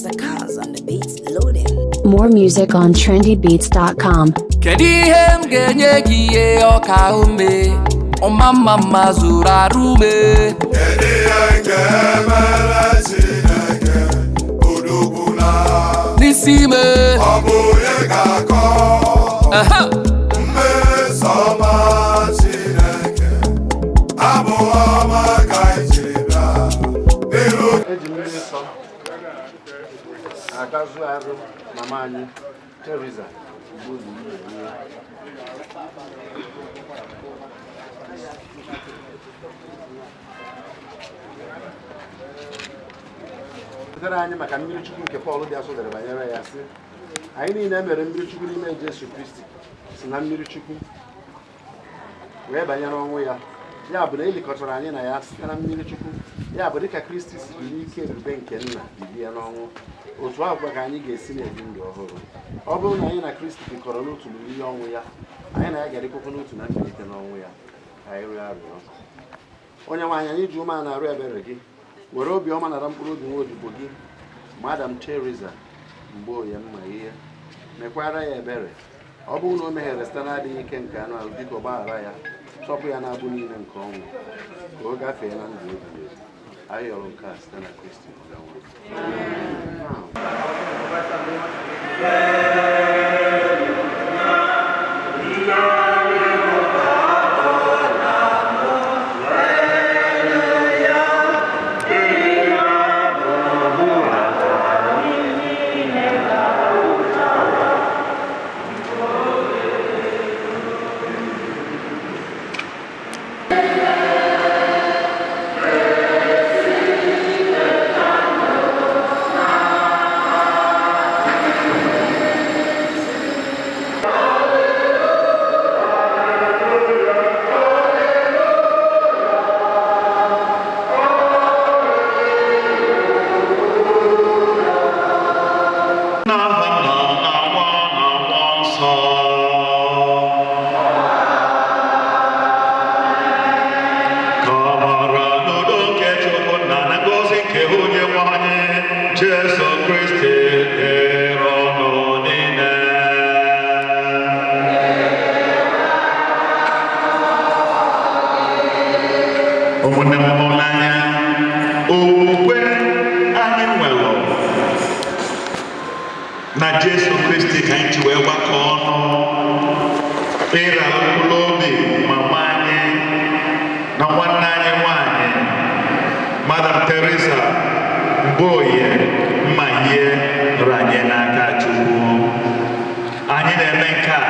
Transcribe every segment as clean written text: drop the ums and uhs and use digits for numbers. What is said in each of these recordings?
It's a cause on the beats loading. More music on trendybeats.com. Kedu ihe m ga-enye gị ihe ọka ume ọma mma mma zuru arụ ume? Kedu ihe nke mere Chineke odogbula n'isi ime? Ọ bụ onye ga-akọ Aha! Mmeso ọma Chineke, abụ ọma ka anyị jiri bịa n'iru. Eji mmiri nsọ agazu arụ mama anyị Teresa Mgborie. Wetara anyị maka mmiri Chukwu nke Pọl dị asọ dere banyere ya, sị anyị niile mere mmiri Chukwu n'ime Jesu Kristi si na mmiri Chukwu wee banyere ọnwụ ya. Ya bụ na elikọtara anyị na ya site na mmiri Chukwu. Ya bụ, dịka Kristi siri n'ike ebube nke Nna bilie n'ọnwụ, otu ahụ ka anyị ga-esi na-ebi ndụ ọhụrụ. Ọ bụrụ na anyị na Kristi bikọrọ n'otu n'olili ọnwụ ya, anyị na ya ga-adịkwakwa n'otu na mbilite n'ọnwụ ya. Ka anyị rịọ arịrịọ. Onye nwe anyị, anyị ji umeala na-arụ ebere gị, were obiọma nara mkpụrụ obi nwa odibo gị, Madam Teresa Mgborie mma ihe, mekwara ya ebere. Ọ bụrụ na o mehiere site na-adịghị ike nke anụ ahụ, biko gbaghara ya, tọpụ ya n'agbụ niile nke ọnwụ, ka ọ gafee na ndụ ebighị ebi. Anyị yọrọ nke a site na Kristi Onyenwe anyị. N'aha Nna na Nwa na Mmụọ Nsọ. Ka amara n'udo nke Chukwu Nna na ngọzi nke onye nwe anyị Jesu Kristi dịrị unu niile. Ụmụnne m hụrụ n'anya, okwukwe anyị nwere na Jesu Kristi ka anyị ji wee gbakọ ọnụ ịra mkpụrụ obi mama anyị na nwanne anyị nwanyị, Madam Teresa Mgboye Mmahie, ranye n'aka Chukwu. Anyị na-eme nke a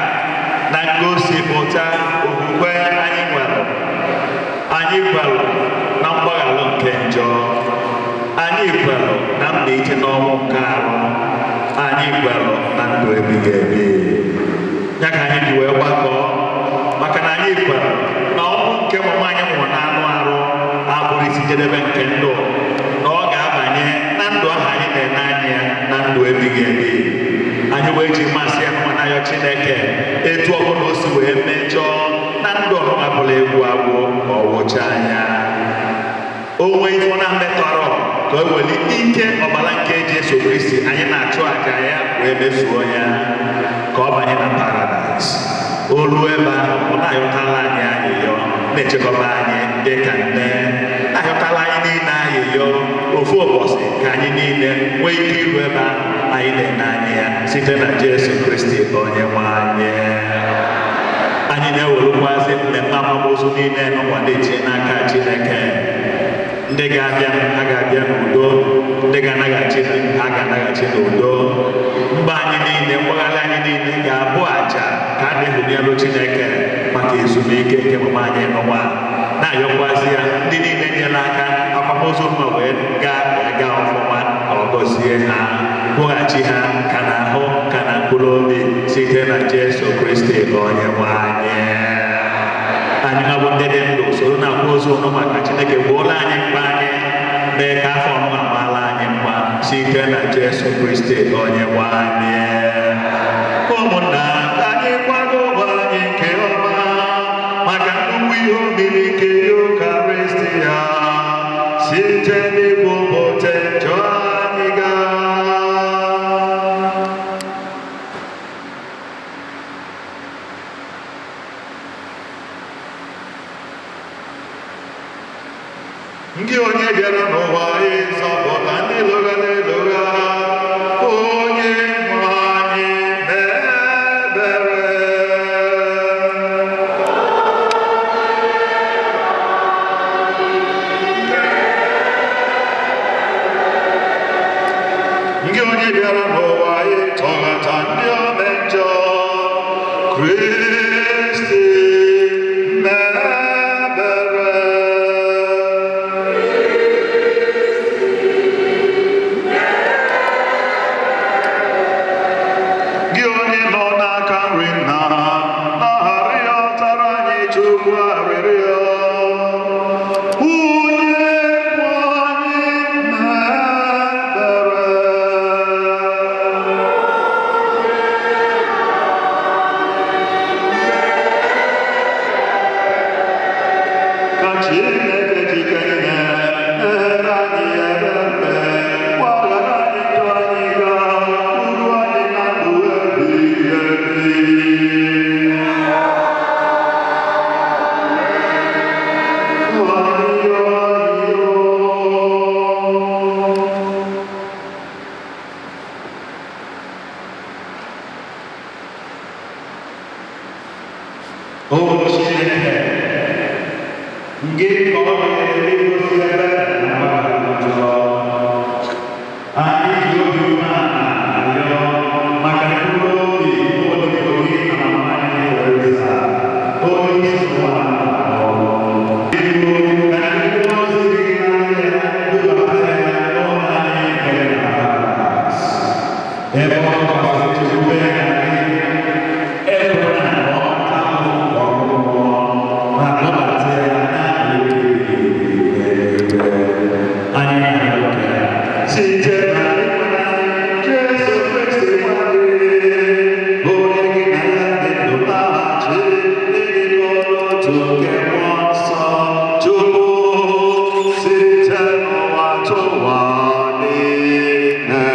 na ngosipụta okwukwe anyị nwere. Anyị kwere na mgbaghalụ nke njọ, anyị kwere na mbilite n'ọnwụ nke arụ, anyị kwere na ndụ ebighị ebi. Ya ka anyị ji wee gbakọọ, maka na anyị kwere na ọnwụ nke mama anyị nwụrụ n'anụ arụ abụrụ isi njedebe nke ndụ, na ọ ga-abanye na ndụ ahụ anyị na-ene anya ya na ndụ ebighị ebi. Anyị wee ji mmasị ya nwa n'ayọ Chineke, etu ọbụla o si wee mejọọ na ndụ ọnụma bụla egwu agwụ ka ọ wụcha anya onwe ife ọ na-emetọrọ, ka o weli ike ọbara nke Jesu Kristi anyị na-achụ àjà ya wee mezuo ya, ka ọ banye na paradaịs. Olu ebe ahụ, ọ na-ayọtala anyị ayịyọ, na-echekọba anyị dị ka nne, na-ayọtala anyị niile ayịyọ. Ofu ụbọchị ka anyị niile nwee ike iru ebe ahụ anyị na-ene anya ya, site na Jesu Kristi onye nwe anyị. Anyị na-ewerukwazi mmemme akwamozu niile n'ụwa na-etinye n'aka Chineke. Ndị ga-abịa, ha ga-abịa n'udo. Ndị ga-anaghachi, ha ga-anaghachi n'udo. Mba anyị niile, mgbagharị anyị niile ga-abụ àjà ka a na-ehuli elu Chineke maka ezumike nke mama anyị n'ụwa, na-ayọkwazi ya ndị niile nyere aka akwamozu mma wee gaa wee gaa ọfụma, ka ọ gọzie ha, kwụghachi ha ka na ahụ ka na mkpụrụ obi, site na Jesu Kristi onye nwe anyị. Anyị nwa bụ ndị dị ndụ soro na-akwa ozu ụnụ maka Chineke gbuola anyị mkpa anyị, mee ka afọ ọnụma maala anyị mma, site na Jesu Kristi onye nwe anyị. Ụmụnna, ka anyị kwado onwe anyị nke ọma maka nnukwu ihe omimi nke Eucharistia site n'ikwupụta njọ anyị. Gaa. Nke onye bịara n'ụwa ịtọghata ndị ome njọ, Kristi mebere. Gị onye nọ n'aka nri nna, na-arịọtara anyị Chukwu arịrịọ. Onye nwe anyị mebere. Ka Chineke jikere mere anyị ebere, gbaghara anyị njọ anyị ga uru anyị na ndụ ebighị ebi. O Chineke, nke ka ọ na-eme gosi ebe na mmadụ njọ. Anyị ji obi umeala arịọ maka mkpụrụ obi odibo gị na mama anyị Teresa, onye isi ụwa na-akpọ. Biko, ka ndị mmụọ ozi gị n'anya dubata ya n'ụlọ anyị nke na Paradaịs. Ebe ọ tụkwasịrị chekwube ya na gị, ekwela ka ọ taa ahụhụ nke ọkụ mmụọ, ma kpọbata ya n'ala eluigwe. Anyị na-arịọ gị, site na ịhụnanya Jesu Kristi nwa gị, bụ onye gị na ya dị ndụ na-achị n'ịdị n'otu nke Mmụọ Nsọ, Chukwu, site n'ụwa tụwa niile.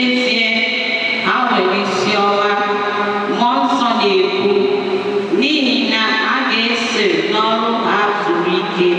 N'ezie, ha nwere isi ọma, Mmụọ Nsọ na-ekwu, n'ihi na a ga-esi n'ọrụ ha zuru ike.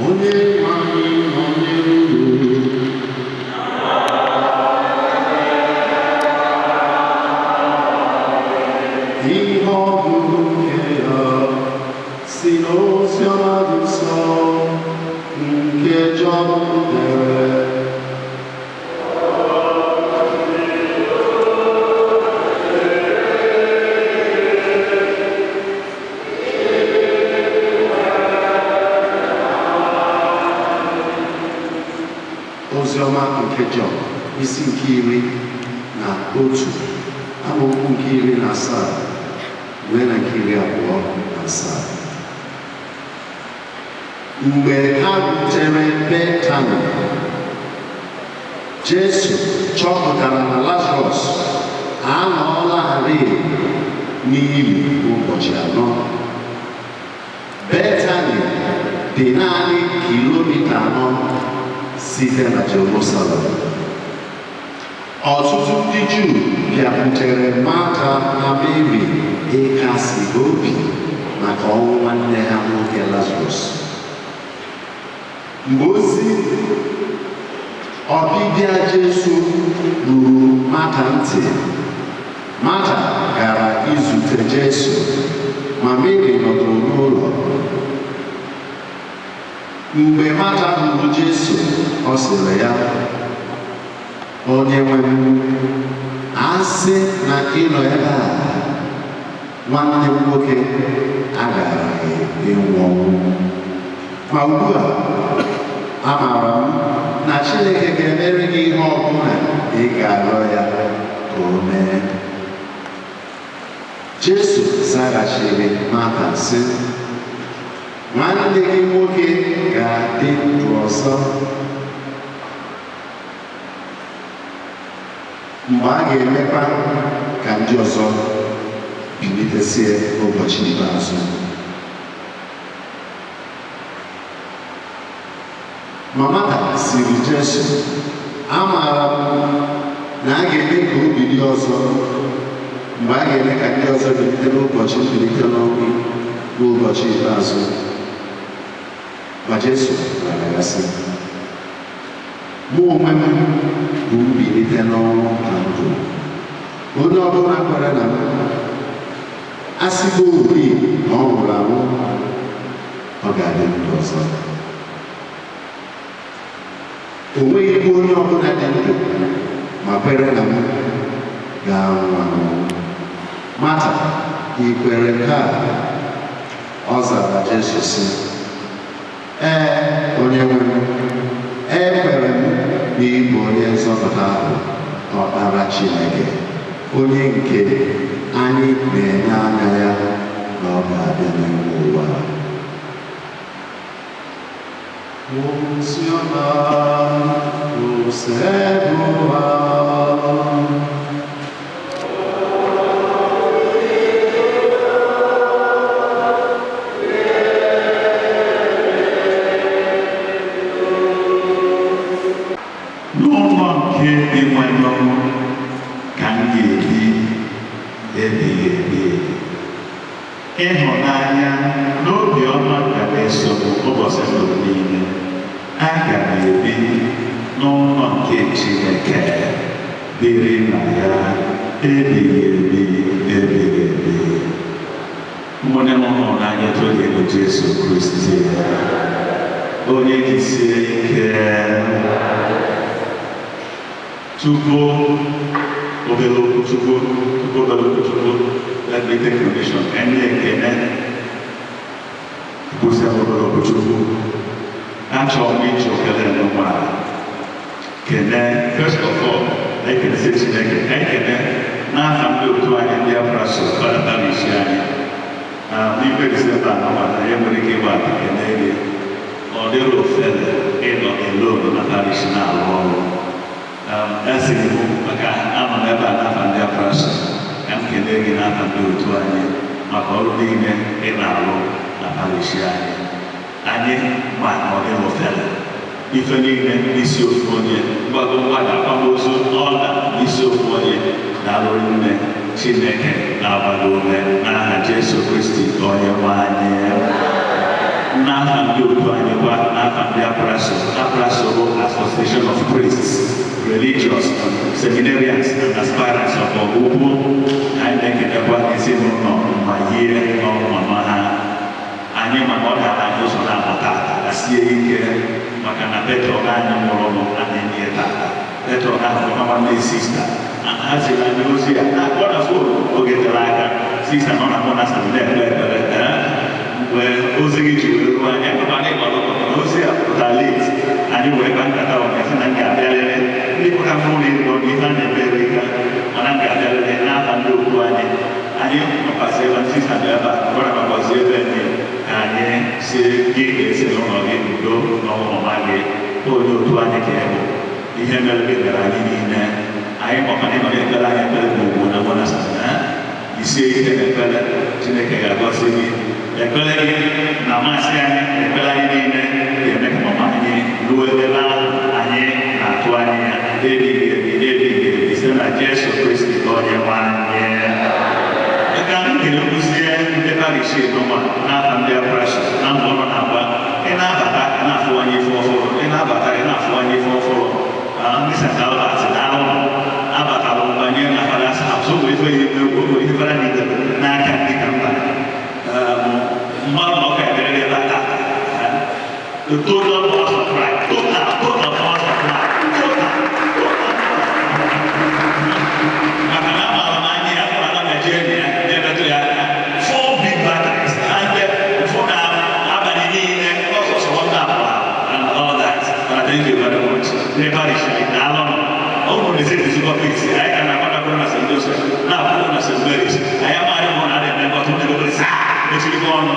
Onye nwe anyị nọnyere unu. Ihe ọgụgụ nke ya si n'oziọma dị nsọ nke Jọn dere. Oziọma nke Jọn, isi nke 11, amaokwu nke 17 ruo na nke 27. Mgbe ha rutere Betani, Jesu chọpụtara na Lazarọs anọọlarị n'ili ụbọchị 4. Betani dị naanị kilomita 4 site na Jerusalem. Ọtụtụ ndị Juu bịakwutere Mata na Meri ịkasi ha obi maka ọnwụ nwanne ha nwoke Lazarọs. Mgbe ozi ọbịbịa Jesu ruru Mata ntị, Mata gara izute Jesu, ma Meri nọdụrụ n'ụlọ. Mgbe Mata hụrụ Jesu, ọ sịrị ya, "Onye nwe m, a sị na ị nọ ebe a, nwanne m nwoke agaraghị ịnwụ ọnwụ. Ma ugbu a, amaara m na Chineke ga-emere gị ihe ọbụla ị ga-arịọ ya ka o mee." Jesu zaghachiri Mata sị, "Nwanne gị nwoke ga-adị ndụ ọzọ." Mgbe a ga-emekwa ka ndị ọzọ bilitesie n'ụbọchị ikpeazụ. Ma Mata siri Jesu, "Amaara m na a ga-eme ka o bilie ọzọ mgbe a ga-eme ka ndị ọzọ bilite n'ụbọchị mbilite n'ọnwụ n'ụbọchị ikpeazụ." Ma Jesu gwara ya sị, "Mụ onwe m bụ mbilite n'ọnwụ na ndụ. Onye ọbụla kwere na m, a sịgori na ọ nwụrụ anwụ, ọ ga-adị ndụ ọzọ. O nweghị onye ọbụla dị ndụ ma kwere na m ga-anwụ anwụ. Mata, ị kwere nke a?" Ọ zara Jesu sị, "Ee, onye nwe m, ekwere m na ị bụ onye nzọpụta ahụ, ọkpara Chineke, onye nke anyị na-enye anya ya na ọ ga-abịa n'ime ụwa." Oziọma Osebụwa. N'ụlọ nke Dinwenụ ka m ga-ebi ebighị ebi. Ịhụnanya na obiọma ga na-eso m ụbọchị ndụ m niile. Aga m ebi n'ụlọ nke Chineke, biri na ya ebighị ebi, ebighị ebi. Ụmụnne m hụrụ n'anya, toonu Jesu Kristi. Onye jisie ike. Tupu obere okwuchukwu, tupu obere okwuchukwu, let me take permission ka ndị ekene kwụsị obere okwuchukwu. Achọrọ m iji okele n'ụwa kene. First of all, na-ekenesi Chineke, ekene n'afa ndị otu anyị, ndị Apraso Fada parish anyị na n'ime Disemba anọwa na ya nwere ike ịgba aka kene gị. Ọ dịrị ofele ịnọ alone na parish na-arụ ọrụ. Esiri m maka anọ n'ebe a n'afa ndị Apraso ka m kelee gị n'afa ndị otu anyị maka ọrụ niile ị na-arụ na parish anyị. Anyị ma na ọ dịghị ofele, ife niile n'isi ofu onye, mgbago, mgbada, akwamozu, ọla n'isi ofu onye. Daalụrị nne. Chineke na-agbado ume n'aha Jesu Kristi onye nwe anyị. N'afa ndị otu anyị kwa, n'afa ndị Apraso. Apraso bụ Association of Priests, Religious, Seminarians and Aspirants of Ọgwụgwụ. Anyị na-ekenekwa ezinụlọ ma yie n'ọnụ ha. Anyị maka ọ dara anyị ụzọ na-amụta ata sie ike maka na patron anyị nwụrụ, a na-enye tata. Patron ahụ bụ nwanne sista. Ha ziri anyị ozi a na-akpọ na phone oge tere aka. Sista nọ na monastery na-ekpe ekpere mgbe ozi gị ji wee ruo anyị akụkọ. Anyị gbara ụkọ na ozi a pụtara late. Anyị wee kpa nkata ụnyaahụ sị na m ga-abịarịrị. Ndị pụta mụrụ ịnọ n'ihe a na-emere ka mana m ga-abịarịrị n'aha ndị okwu anyị. Anyị nọkwasị ebe sista nọ ebe a gwara nọkwasị ebe ndị ka anyị si gị na ezinụlọ gị udo na ọmụma gị. Onye otu anyị ka ịbụ, ihe mere gị mere anyị niile. Anyị makwa na ịnọ na-ekpere anyị ekpere bụ ugwu na monastery na isie ike na ekpere. Chineke ga-agọzi gị. Ekpere gị na masị anyị na ekpere anyị niile ga-eme ka mama anyị ruo ebe ahụ anyị na-atụ anya ya ebighị ebi, ebighị ebi, site na Jesu Kristi onye nwe anyị. Ka m kelekwuzie ndị parish nọma n'afa ndị Apraso na mbọ nọ na-agba. Ị na-abata, ị na-afụwanye ife ọfụrụ. Ị na-abata, ị na-afụwanye ife ọfụrụ. Ndị St. Albert, daalụ. Abatara m banye na Father's house, o nwere ife ya eme, o nwere ife fada niile n'aka ndị ka mba mmadụ na ọka ebere ebe a taa. The total power supply, total, total power supply, total, total. Maka na amaara m anya ya fara na Nigeria na-emetụ ya aka. Four big batteries and fụ na abalị niile ọsọsọ wonder and all that. But thank you very much. Ndị parish anyị, daalụ. Ọ bụrụ na esi ezigbo peace, anyị ka na-agbadakwuru na St. Joseph, na-akwụrụ na St. Mary's. Anyị amaghị ma ọ na-adị eme ọtụtụ ndị obere saa mechirikwa ọnụ.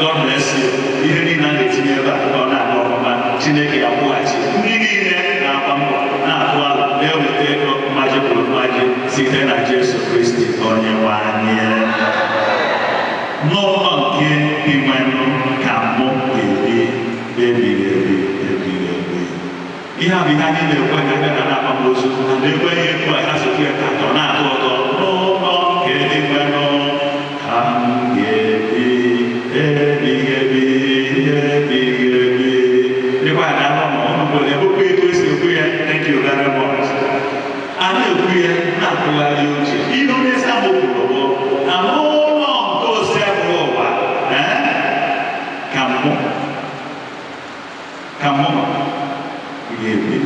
God bless you. Ihe niile a na-etinye ebe a ka ọ na-aga ọfụma, Chineke akwụghachi ndị niile na-agba mbọ, na-atụ alụ, na-eweta ego mmaji kwuru mmaji, site na Jesu Kristi onye nwe anyị. N'ụlọ nke Dinwenụ ka mụ ga-ebi ebighị ebi, ebighị ebi. Ihe a bụ ihe anyị na-ekwe ka ndị na akwamozu na-ekwe ihe ekwu a ha sokwu ya ka atọ na-atọ ụtọ. N'ụlọ nke Dinwenụ ka m ga-ebi ebighị ebi, ebighị ebi. Dịkwa ya na ma ụnụ kwere ebukwa etu esi ekwu ya. Thank you very much. A na-ekwu ya na-atụgharị uche ihe onye samụ kwuru bụ na n'ụlọ nke Osebụrụwa ka mụ ga-ebi.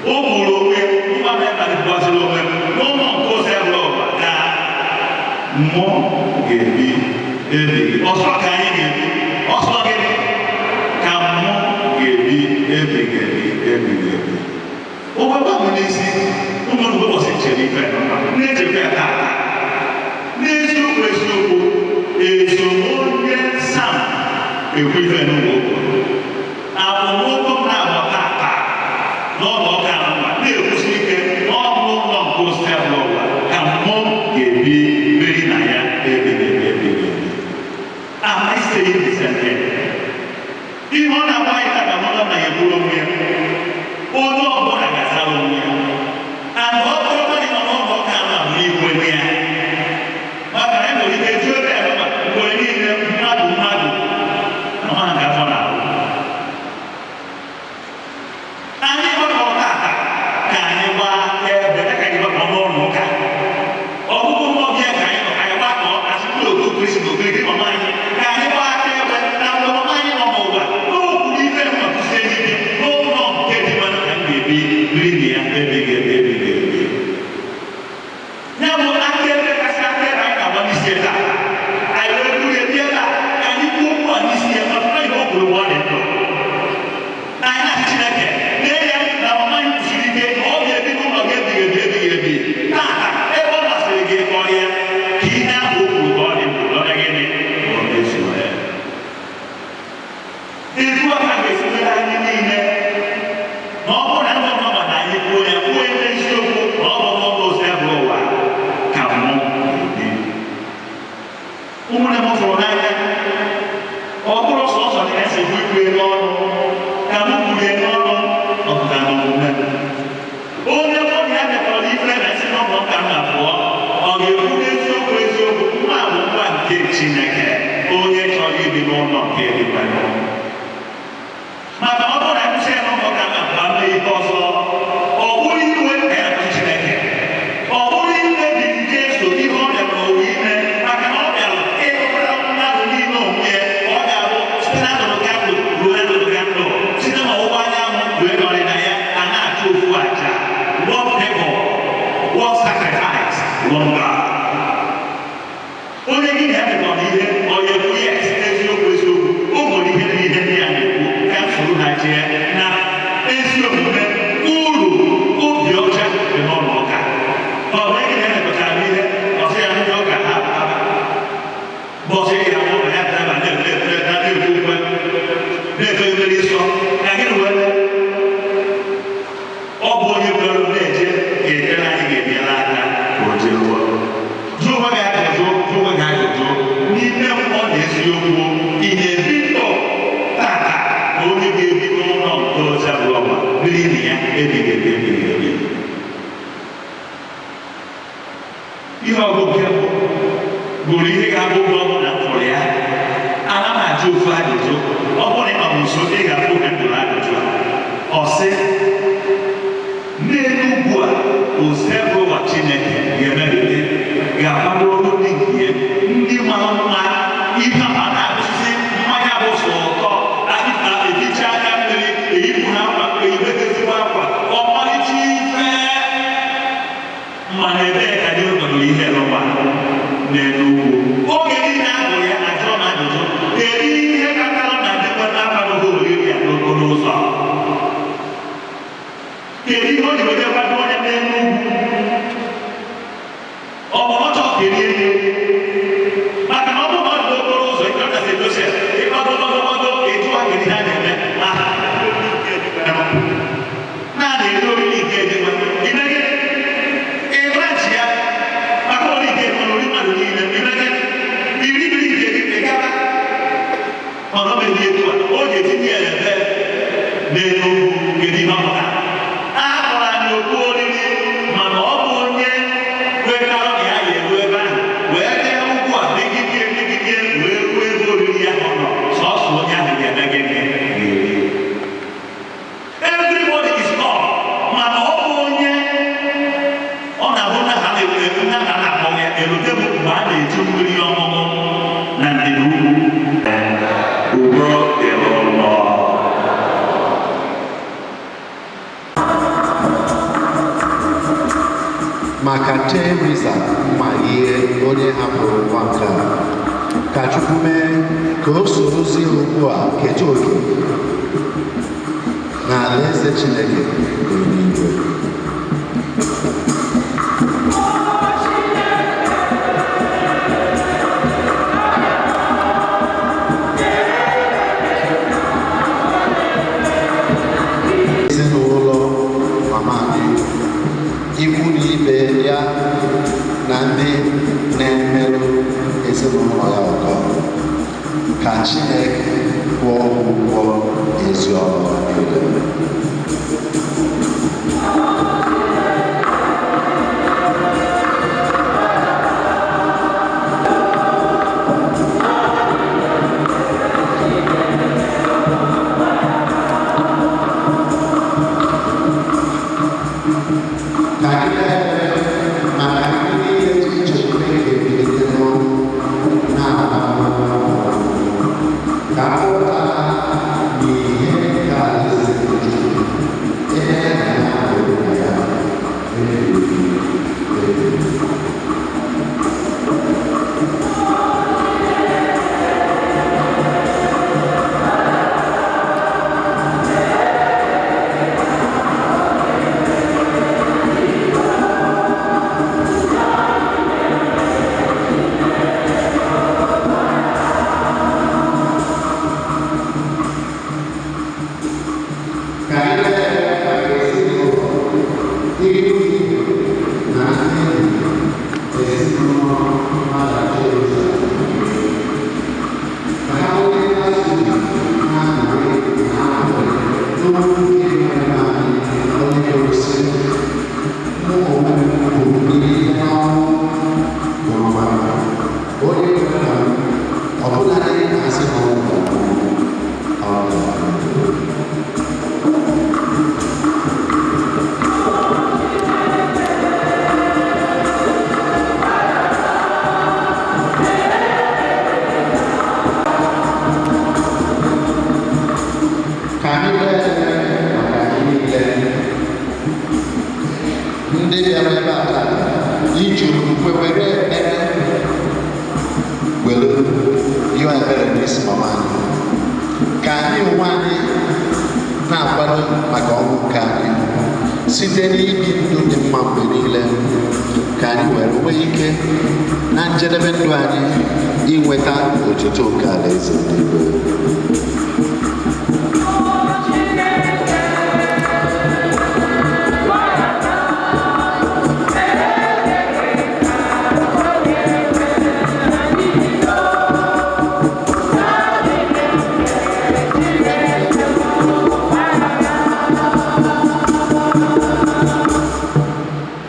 O gburu onwe nwa na-ekpalikwaziri onwe m n'ụlọ nke Osebụrụwa ka mụ ga-ebi ebighị. Ọsọ ka anyị ga-ebi, ọsọ gịnị ka mụ ga-ebi ebighị ebi, ebighị ebi. Ụgbọgba m n'isi ụmụ ụbọchị chere ife na-echekwa ya tata. N'eziokwu, eziokwu, eso onye sam ekwu ife n'ụlọ ụka akwụmụgwọ m na-agba tata n'ụlọ ụka anụma na-ekwusi ike n'ọnụ ụlọ nke Osebụrụwa ka mmụọ ga-ebi biri na ya ebighị ebi, ebighị ebi. Am I saying the same thing? Ihe ọ na-agba anyị taa ka mụ na ya eburu onwe ya, onye ọbụla ga-azara onwe ya. And ọ bụrụ na ị nọ n'ụlọ ụka ahụ bụ n'ikwenye ya, maka na e nwere ike ju ebe ya mgbe niile mmadụ mmadụ na nwa nke afọ na-ahụ. Anyị gbakọ tata ka anyị gbaa ebe ka anyị gbakọ n'ụlọ ụka ọgụgụ mmụọ bịa ka anyị nọ ka anyị gbakọ asị ndị otu Kristi na okirikiri mama anyị ka anyị gbaa ebe na mgbe mama anyị nọ n'ụwa n'okwu ife mma kụzie ike n'ụlọ nke dị mmanụ ka m ga-ebi. longer. Onye gị na ya dịkọ n'ihe onye kwu yes, eziokwu eziokwu, o nwere ihe n'ihe ndị a na-ekwu ka soro ha jee na ezi omume, uru obi ọcha dị n'ụlọ ụka. Ọ bụ gị na ya dịkọtara n'ihe, ọ sị ya ndị ụka ha aba bọsị ya mụ na ya daba na-ekwu okwe na-efe mmiri nsọ ka gịnị wee mee. Ọ bụ onye kwere na-eje ga-ejere anyị ga-enyere aka ka o jee ruo. Jụọ onwe gị ajụjụ, jụọ onwe gị ajụjụ n'ime mmụọ na eziokwu, ị na-ebi ndụ tata ka onye ga-ebi n'ụlọ nke Osebụrụwa biri na ya ebighị ebi ebighị ebi. Ihe ọgụ nke mbụ gụrụ ihe ga-abụ ụgwọ ọbụ na mfụrụ ya. Ana m ajụ ofu ajụjụ, ọ bụrụ na ị nọ m nso ị ga-afụ oge m jụrụ ajụjụ a. Ọ sị, n'elu ugwu a Osebụrụwa Chineke ga-emerite ga-akwado ndị nke ya ndị mara mma ihe a na-agụsị mmanya bụ sọ ụtọ na-ehicha anya mmiri eyipụ ha akwa eyibe ezigbo akwa ọmalịcha ife. Mana ebee ka dị kwadoro ihe n'ụwa n'elu ugwu? Oge niile a gụrụ ya ajụọ m ajụjụ, kedu ihe kpatara na ndị na-akwadoghị oriri ya n'okporo ụzọ? Kedu ihe o ji wee kwado onye n'elu ugwu? Ọ bụ ọ chọọ ka erie ya, maka na ọ bụrụ na ọ dị n'okporo ụzọ ịkọta St. Joseph ịkwado kwado kwado ịjụwa kedu ihe a na-eme ma naanị eri oriri nke ejiwe ime gịnị ịbrachi ya maka oriri nke nwere ori mmadụ niile ime gịnị iri biri nke gị ịgaba. Mana ọ bụ etu a o ji etinye ya ebe n'elu ugwu. Kedu ihe ọ pụtara? A kpọrọ anyị okwu oriri, mana ọ bụ onye kwetara na ya ga-eru ebe ahụ wee jee ugwu a megide megide wee ruo ebe oriri ya ọ nọ, sọsọ onye ahụ ga-eme gịnị? Ga-eri. Everybody is called, mana ọ bụ onye ọ na-abụ na ha na-ekwu na ha na-akpọ ya erute bụ mgbe a na-echu mmiri ọṅụṅụ na ndịda ugwu. Udo dịrị ụlọ. Maka Teresa Mmalie, onye hapụrụ ụwa nke a, ka Chukwu mee ka o sorozie ugbu a keta oke n'alaeze Chineke nke eluigwe. Ezinụlọ mama anyị, ikwu na ibe ya na ndị na-emerụ ezinụlọ ya ọgọ, ka Chineke kwụọ ụgwọ ezi ọrụ ha niile. Ka anyị na-ekpere maka ndị niile ji nchekwube nke mbilite n'ọnwụ na-aba ka akpọpụta ha n'ihe nke alaeze nke Chukwu, ebe ha na-abụ na ya ebighị ebi. Ka anyị na-ekpere maka ezinụlọ, ikwu ibe na ndị enyi ezinụlọ Mother Teresa, ka ha nwee nkasi obi na-aṅụrị na aṅụrị n'okwu nke Onyenwe anyị, onye kwuru sị, "Mụ onwe m bụ mbilite n'ọnwụ bụrụkwa ndụ. Onye kwere na m, ọbụladị asị na ọ nwụrụ anwụ, ọ ga-adị ndụ." Ka anyị kpee ekpere maka anyị niile ndị bịara ebe a tata iji okwukwe Okwukwe were ekpere were yọọ ebere n'isi mama anyị, ka anyị onwe anyị na-akwado maka ọnwụ nke anyị site n'ibi ndụ dị mma mgbe niile, ka anyị were nwee ike na njedebe ndụ anyị inweta otuto nke alaeze eluigwe.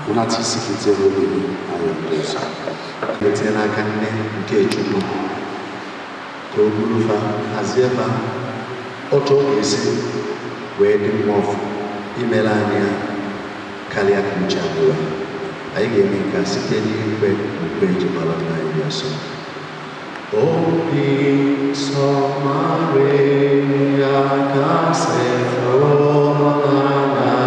Hụnata isi gị tiere obi gị ayọ ndị ọzọ. Etinye n'aka nne nke Chukwu ka o buru fa hazie fa otu ọ ga-esi wee dị mma ọfụ imere anyị ya karịa ka uche anyị wee. Anyị ga-eme nke a site n'ikwe ukwe eji mara nna anyị dị nsọ. Obi nsọ Maria kasị fụrụ n'anya.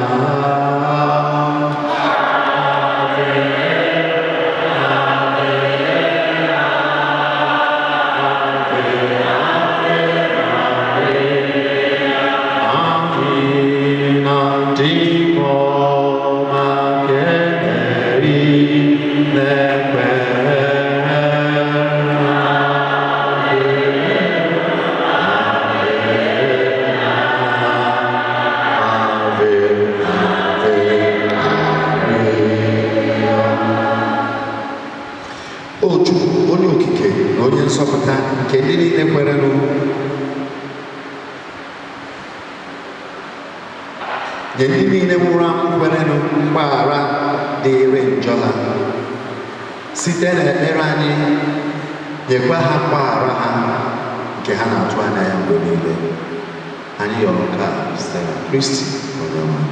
O Chukwu, onye okike na onye nzọpụta nke ndị niile kwerenụ, nye ndị niile nwụrụ anwụ kwerenụ mgbaghara dịịrị njọ ha site n'ekpere anyị, nyekwa ha mgbaghara ha nke ha na-atụ anya ya mgbe niile. Anyị yọrọ nke a site na Kristi onye nwe anyị.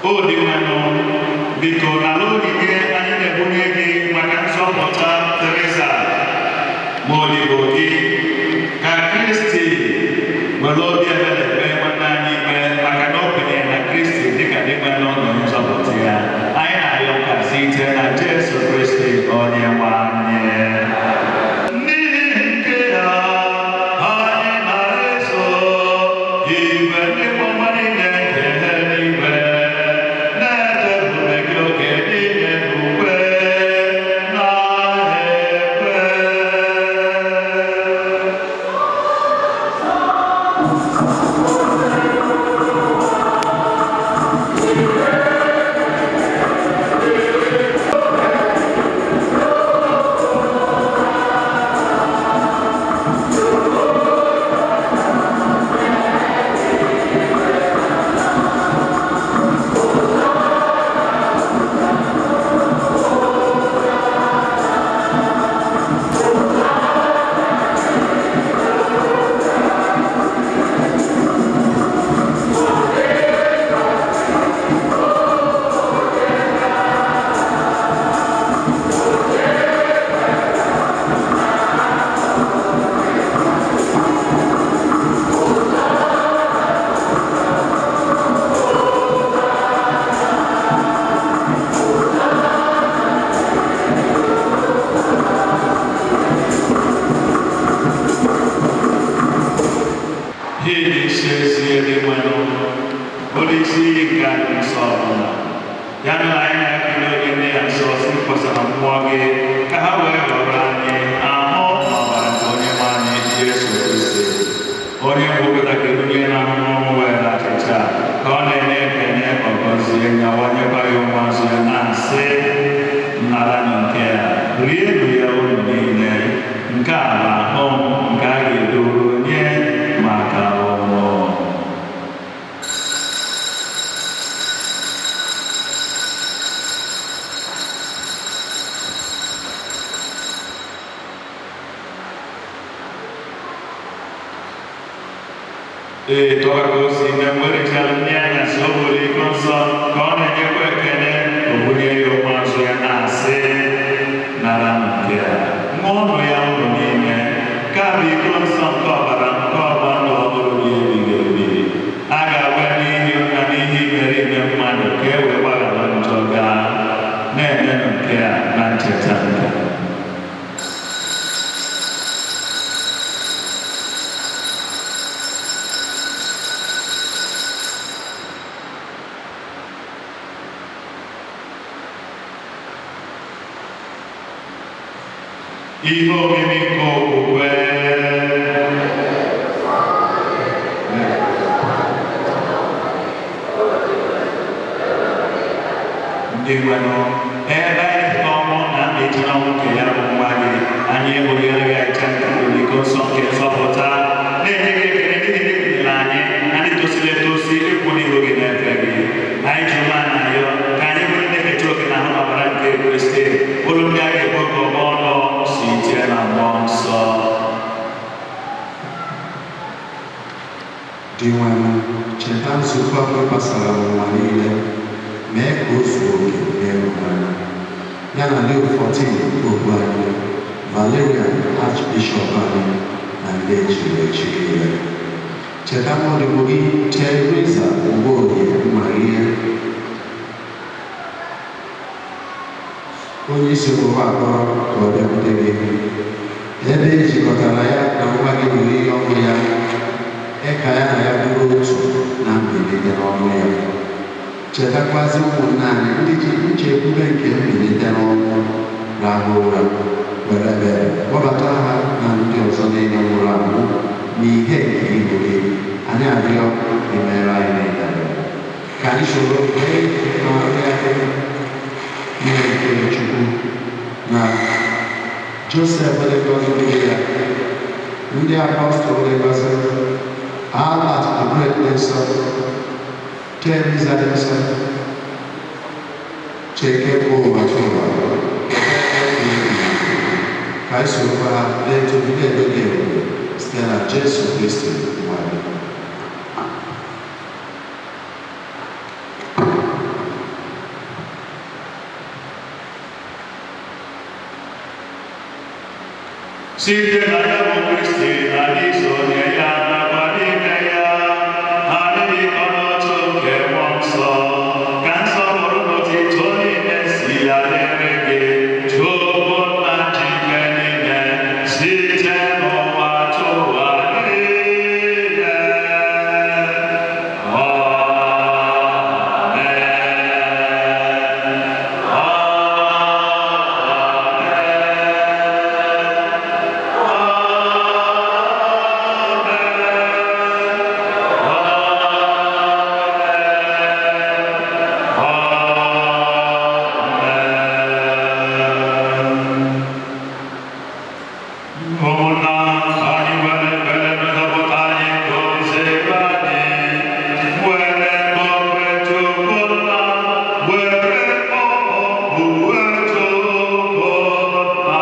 O Dinwenụ, biko nala onyinye anyị na-ebunye gị maka nzọpụta Teresa ma odibo gị, ka Kristi were obi ebere kpee nwanne anyị ikpe maka na o kwenyere na Kristi dịka Dinwenụ na onye nzọpụta ya. Anyị na-arịọ ka site na Jesu Kristi onye nwe anyị. N'ihi nke a, anyị na-eso igwe ndị mmụọ niile nke eluigwe na-eto ebube gị oge niile n'ukwe na ekwe. Ihe isi ezi dị nwere ụlọ isi iyi nke anyị nsọ ọbụla. Ya mere anyị na-ekele oge ndị ya nsọ si kpọsara mmụọ gị ka ha wee ghọrọ anyị ahụ na ọbara nke onye nwe anyị Jesu Kristi. Onye gwupụta ka ebunye na ahụhụ ọnwụ wee na achịcha ka ọ na-enye ekele ọ gọzie ya wanyekwa ya ụmụazụ ya na-asị naranụ nke a rienụ ya unu niile nke a bụ ahụ m nke a ga-edoro nye maka ọnwụ. Ee, tọka ka o si mee mgbe richara nri anyasị o buru iko nsọ ka ọ na-enyekwa ekele o bunye ya ụmụazụ ya na-asị nara nke a ṅụọnụ ya unu niile nke a bụ iko nsọ nke ọbara nke ọgba ndụ ọhụrụ dị ebighị ebi a ga-agba n'ihi na n'ihi imerime mmadụ ka e wee gbaghara njọ gaa na-emenụ nke a na ncheta nke a. Ihe omimi nke okwukwe. Ndị nwenụ, ebe anyị ọnwụ na mmechi n'ọnwụ nke ya bụ nwa gị, anyị ebughịrị gị aja nke iko nsọ nke nzọpụta, na-enye gị ekele n'ihi na ebinyere anyị na ndị tosiri etosi ịkwụ n'ihu gị na-efe gị. Anyị ji umeala arịọ ka anyị bụrụ ndị na-eketa oke na ahụ na ọbara nke Kristi, bụrụ ndị a ga-ekwe ka ọgbọ ọnụ site na mmụọ nsọ. Dinwenụ, cheta nzukọ gị gbasara n'ụwa niile, mee ka o zuo oke n'ịhụnanya. Ya na Leo XIV Popu anyị, Valerian Archbishop anyị, na ndị echiri echi niile. Cheta nwa gị Teresa Mgborie Maria, onye isi ụwa akpọrọ ka ọ bịakwute gị, ebe e jikọtara ya na nwa gị n'oriri ọnwụ ya, mee ka ya na ya bụrụ otu na mbilite n'ọnwụ ya. Chetakwazị ụmụnna anyị ndị ji nchekwube nke mbilite n'ọnwụ rahụ ụra, were ebere kpọbata ha na ndị ọzọ niile nwụrụ anwụ n'ihe nke ihu gị. Anyị arịọ imere anyị niile ebere. Ka anyị soro wee na-arịọ nne nke Chukwu na Josef dị ngọzi dị ya, ndị apọstụl dị ngọzi, Albert the Great dị nsọ, Teresa dị nsọ, Cheke bụ ụwa ụwa, ka anyị sorokwa ha na-eto gị na-edo gị ebube site na Jesu Kristi nwa gị. Site na ya bụ Kristi na n'isonye ya nakwa n'ime ya, anyị dịkọ n'otu nke Mmụọ Nsọ, ka nsọpụrụ na otuto niile si ya dịrị gị, Chukwu nna ji ike niile, site n'ụwa tụwa niile. Amen. Ụmụnna anyị nwere ekpere nzọpụta anyị goziere anyị, were kpọkwe Chukwu nna, were kpọkpue Chukwu nna.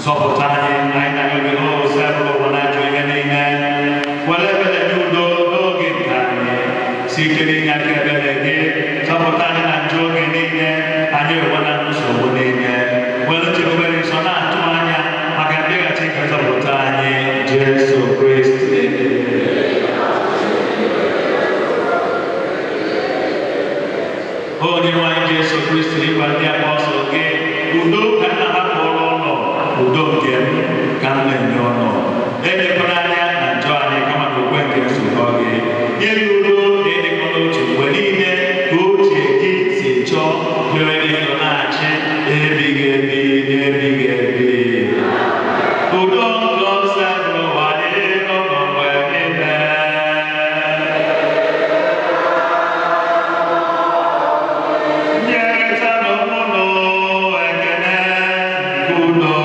Zọpụta anyị, anyị na-arịọ gị n'ụzọ ebube ụwa na-ajọ ihe niile. Were ebere nye udo n'oge nke anyị. Site n'inye aka ebere gị, zọpụta anyị na njọ oge niile, anyị enwe na nsogbu niile. Were chekwubere nsọ na-atụ anya maka mbịaghachi nke nzọpụta anyị, Jesu Kristi. Onye nwe anyị Jesu Kristi, ịgwa ndị apọstụl gị, udo ka nna hapụrụ ụlọ, udo nke m ka m na-enye ụlọ. Elekwala anya na njọ anyị kama na okwe nke nzukọ gị. Nye ya udo na ịdịkọ n'otu mgbe niile ka uche gị si chọọ, dịrị ndụ na-achị ebighị ebi na ebighị ebi. Udo nke ọsọ n'ụwa dịrị n'ụlọ mgbe niile. Nyerịta n'ụmụnụ ekele nke udo.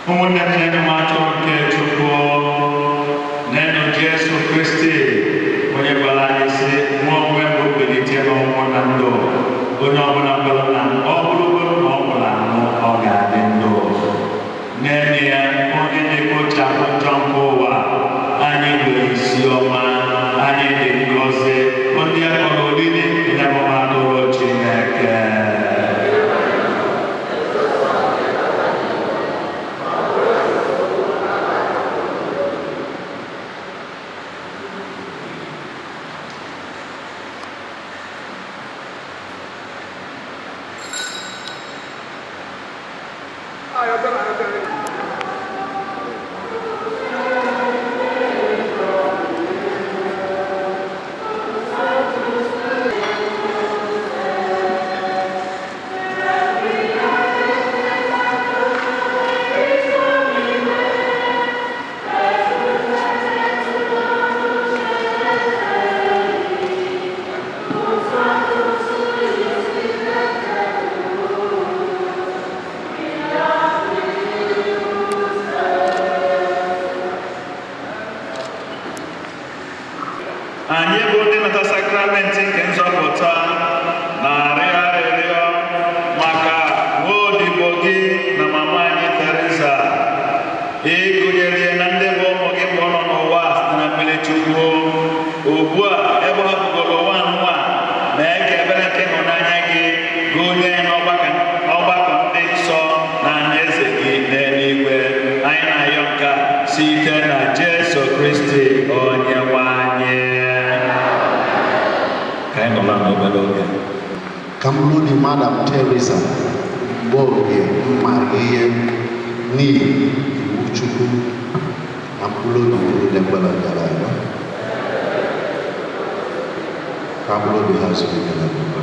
Ụmụnne m na-enye m atụrụ nke Chukwu, nenu Jesu Kristi, onye gwara anyị sị, mụ onwe m bụ mbilite n'ọnwụ na ndụ, onye ọbụla kwere na m, ọ bụrụgodu na ọ nwụrụ anwụ, ọ ga-adị ndụ. Nene ya, onye na-ekpochapụ njọ nke ụwa, anyị nwere isi ọma, anyị dị ngọzi, ndị a kpọrọ oriri ndị amụma atụrụ Chineke. Anyị bụ ndị nata sakramenti nke nzọpụta na-arịọ arịrịọ maka nwaodibo gị na mama anyị Teresa, ịgụnyere ya na ndị bụ ụmụ gị mgbe ọ nọ n'ụwa site na mmiri Chukwu. Ugbu a ebe ọ bụgoro ụwa nwa, mee ka ebere nke ịhụnanya gị gụnye n'ọgbakọ ọgbakọ ndị nsọ na alaeze gị n'eluigwe. Anyị na-ayọ nke a site na Jesu Kristi onye nwe anyị. Ka anyị nọla n'obere oge. Ka m bụrụ di Madam Teresa Mgbeorie mma ihe n'ihi iwu Chukwu na mkpụrụ obi niile kwere gara aga, ka mkpụrụ obi ha zuru ike na ndokwa.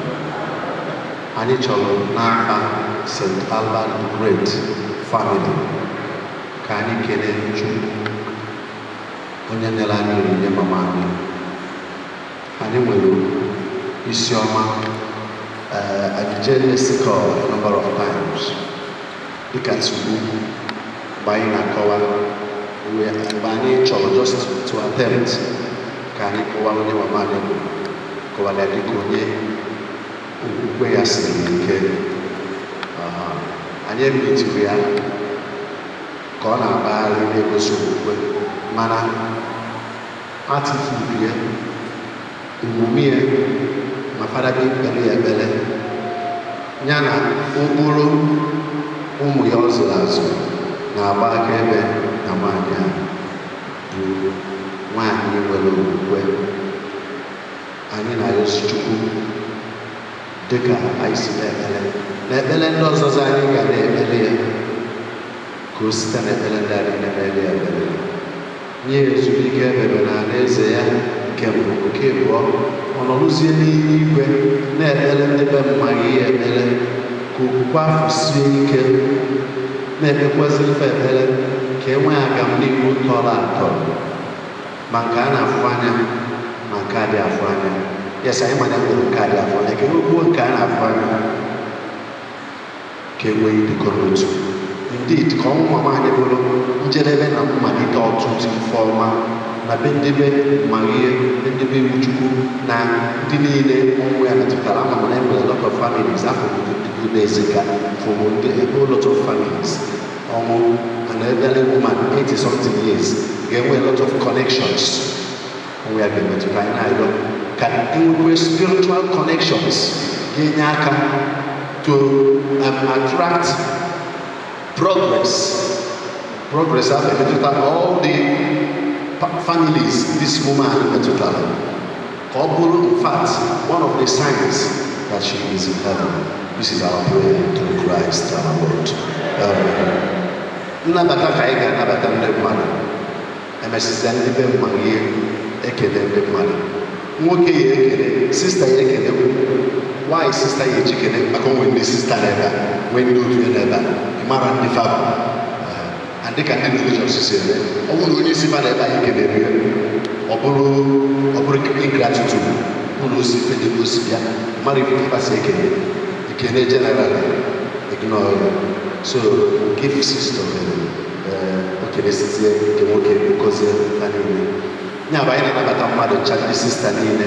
Anyị chọrọ n'afa St. Albert the Great family ka anyị kelee Chukwu onye nyere anyị onyinye mama anyị. Anyị nwere isi ọma. Anyị jee Mexico a number of times dịka nsogbu mgbe anyị na-akọwa, mgbe anyị chọrọ just to attempt ka anyị kọwaa onye mama anyị bụ, kọwara ya dịka onye okwukwe ya siri ike. Anyị emitiri ya ka ọ na-akpagharị na-egosi okwukwe, mana attitude ya, omume ya, ma fada gị kpere ya ekpere ya na ụkpụrụ ụmụ ya ọ zụrụ azụ na-agba akaebe na nwaanyị a bụ nwaanyị nwere okwukwe. Anyị na-arịọsi Chukwu, dịka anyị si na-ekpere na ekpere ndị ọzọzọ anyị ga na-ekpere ya, ka o site n'ekpere ndị a niile na-ele ya ekpere, nye ya ezumike ebebe na alaeze ya. Nke mbụ, nke abụọ, ọ nọrụzie n'eluigwe na-ekpere ndị be mmaghị ihe ekpere ka okwukwe afọ sie ike, na-ekpekwazị ife ekpere ka e nwee agamnihu tọrọ atọ, ma nke a na-afụ anya ma nke a dị afụ anya. Yes, anyị mana nwere nke a dị afụ anya, ka enwekwuo nke a na-afụ anya, ka e nwee ịdịkọ n'otu. Indeed, ka ọnwụ mama anyị bụrụ njedebe na mmalite ọtụtụ ife ọma na be ndị be mara ihe, be ndị be iwu Chukwu na ndị niile ọnwụ ya metụtara. Ama m na enwere lot of families afọ ndị na-ezika from ndị a whole lot of families. Ọnwụ an elderly woman, 80 something years, ga-enwe a lot of connections ọnwụ ya ga-emetụta. Anyị na-arịọ ka enwekwe spiritual connections ga-enye aka to attract progress. Progress ahụ emetụta all the families this woman metụtara, ka ọ bụrụ in fact one of the signs that she is in heaven. This is our prayer through Christ our Lord. Amen. Nnabata ka anyị ga-anabata ndị mmadụ. Emesịsịa, ndị be mmadụ ihe ekele ndị mmadụ, nwoke ya ekele, sister ya ekele, nwaanyị sister ya eji kele, maka onwe ndị sister n'ebe a, nwee ndị otu ya n'ebe a. Ị mara ndị fa bụ and dịka ndị religious si eme, ọ bụrụ na onye isi fa n'ebe anyị kelere ya, ọ bụrụ ingratitude ụlọ osi ife dị ebe o si bịa mara ife fa si ekele ekele general, ignore ya. So give sister ohere, okele sizie nke nwoke, gozie ha niile. Ya bụ, anyị na-anabata mmadụ ncha, ndị sister niile.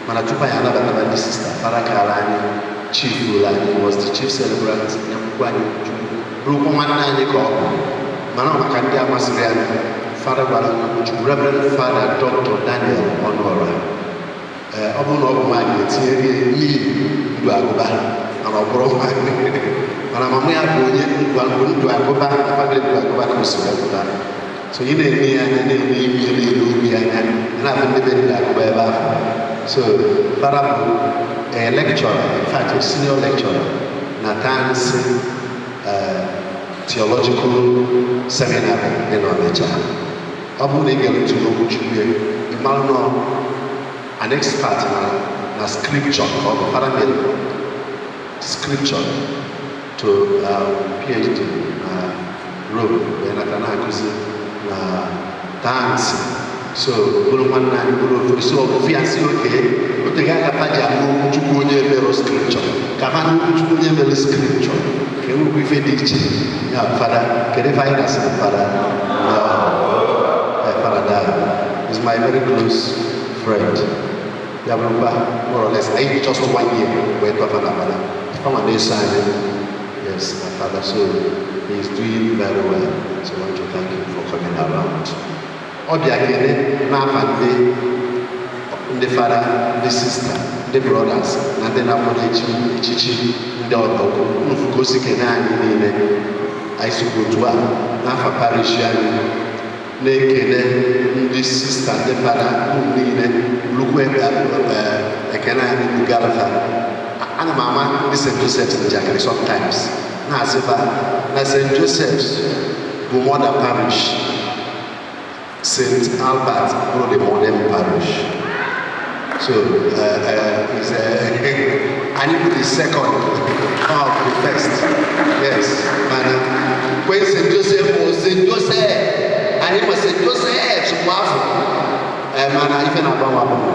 Mana tupu anyị anabataba ndị sister, fara kara anyị, chief rụrụ anyị, was the chief celebrant nyekwukwu anyị Chukwu, bụrụkwa nwanne anyị ka ọ bụ, mana ọ maka ndị amasịrị anyị, fada gwara anyị okwu Chukwu, Reverend Father Dr. Daniel Ọnụọra. Ee, ọ bụrụ na ọ bụ nwaanyị, etinyere ya n'ihi ndụ agụba, mana ọ bụrụ nwaanyị. Mana mama ya bụ onye ndụ agụba na family ndụ agụba ka o si wee pụta. So ị na-ene ya anya, na-ene imi ya, na-ele obi ya anya, ị na-afụ ndị be ndụ agụba ebe ahụ. So fada bụ a lecturer, in fact a senior lecturer na Tansi. Theological Seminary dị n'Ọnịcha. Ọ bụrụ na ị gere ntị n'okwu Chukwu ya, ị mara nọ an expert na scripture ka ọ bụ. Fada mere scripture to PhD na Rome, wee nata na-akụzi na tansi. So bụrụ nwanne anyị, bụrụ ofu so ofu ya si oke oteghị aka fa ji ahụ okwu Chukwu onye mere scripture ka fa na okwu Chukwu onye mere scripture ka enwekwa ife dị iche ya. Fada, kedu ife anyị na-asị fada? No. Fada Daalụ is my very close friend. Ya bụrụkwa more or less anyị just one year wee tọfa na fada fama na-eso anyị. Yes, my father. So he is doing very well, so I want to thank him for coming around. Ọ bịa kele n'afa ndị fada, ndị sista, ndị brothers na ndị na-akwado echichi ndị ọgọ nfuka osi kene anyị niile. Anyị sikwa otu a n'afa parish anyị na-ekele ndị sista, ndị fada, unu niile lukwu ebe ekene anyị bugarafa. Ana m ama ndị St. Joseph's njakịrị sometimes, na-asịfa na St. Joseph's bụ mother parish, St. Albert bụrụ the modern parish. So is anyị bụ the second of the first. Yes, mana when St. Joseph was St. Joseph, anyị ma St. Joseph mgbe afọ, mana ife na-agbanwe agbanwe.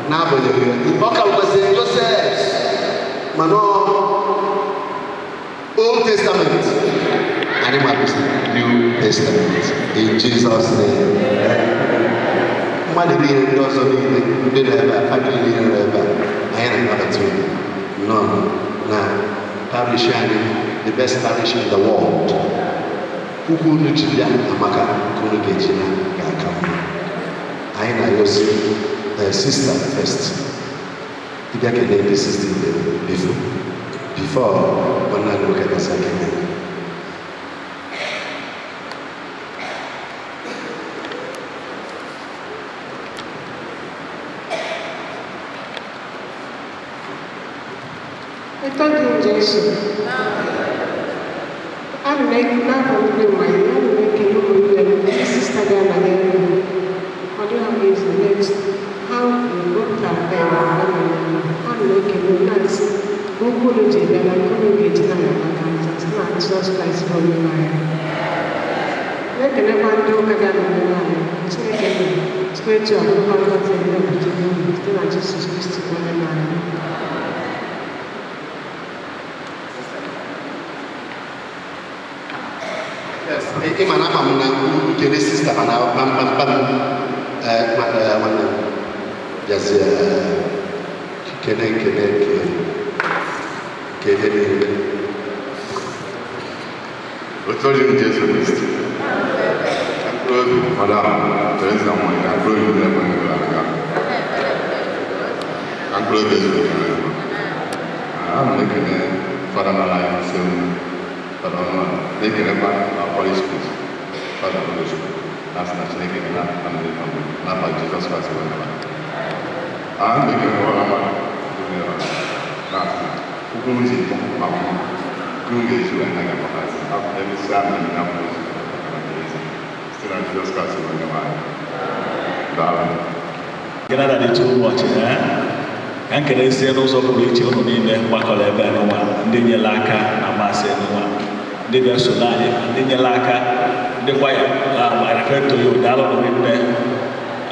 N'agbanyeghị ọ ka bụkwa St. Joseph, mana Old Testament, anyị ma New Testament, in Jesus' name. Mmadụ niile ndị ọzọ niile ndị nọ ebe a, family niile nọ ebe a, anyị na-anabata unu nọ na parish anyị, the best parish in the world. Ukwu unu ji bịa amaka, nke unu ga-eji na ga-aka mma. Anyị na-ayọzi sister first ịbịa kelee ndị sister ibe before nwanne anyị nwoke gasị kene. Eto dị Jesu. Ana m n'afọ ndị mmanya, ana m ekele ụmụnne m, ndị sista ga-anọnyere m. Ọ dịghị m izu next ha wepụtara em. Ana m ekele unu, na-asị ka okwu unu ji bịa na nke unu ga-eji na ya maka site na Jizọs Kraịst bụ Onyenwe anyị. Na-ekelekwa ndị ụka ga-anọnyere anyị. Chineke bụ site otu ọbụla ngọzi na-ebute unu site na Jizọs Kristi bụ Onyenwe anyị. Yes, ị ma na ama m na nkele sista mana kpamkpamkpam nwanne m bịazie kene nkele nke nke ebe niile. Otu dị Jesu Kristi. Mkpụrụ obi Fada Teresa Nwanyị, ka mkpụrụ obi ndị ekwenye gara aga. Ka mkpụrụ obi ezuru ike n'efu. Ana m ekele Fada nara anyị nsị ewu, Fada Ọnụa, na-ekelekwa na parish priest, Fada Oluchukwu, na-asị na Chineke ga na-anọgide n'afa Jizọs Kraịst bụ Onyenwe anyị. Ana m ekele ọra mmadụ ndị na na-asị na ụkwụ m ji bịa ma mma unu ga-eji wee na ga-agbakasị emesịa mmemme na mmadụ site na Jizọs Kraịst bụ Onyenwe anyị. Daalụ. Gịnị dị too much, eh? Ka m kelezie n'ụzọ pụrụ iche ụnụ niile gbakọrọ ebe a n'ụwa, ndị nyere aka na masị n'ụwa, ndị bịa soro anyị, ndị nyere aka, ndị kwaya. I refer to you. Daalụ nụ nne.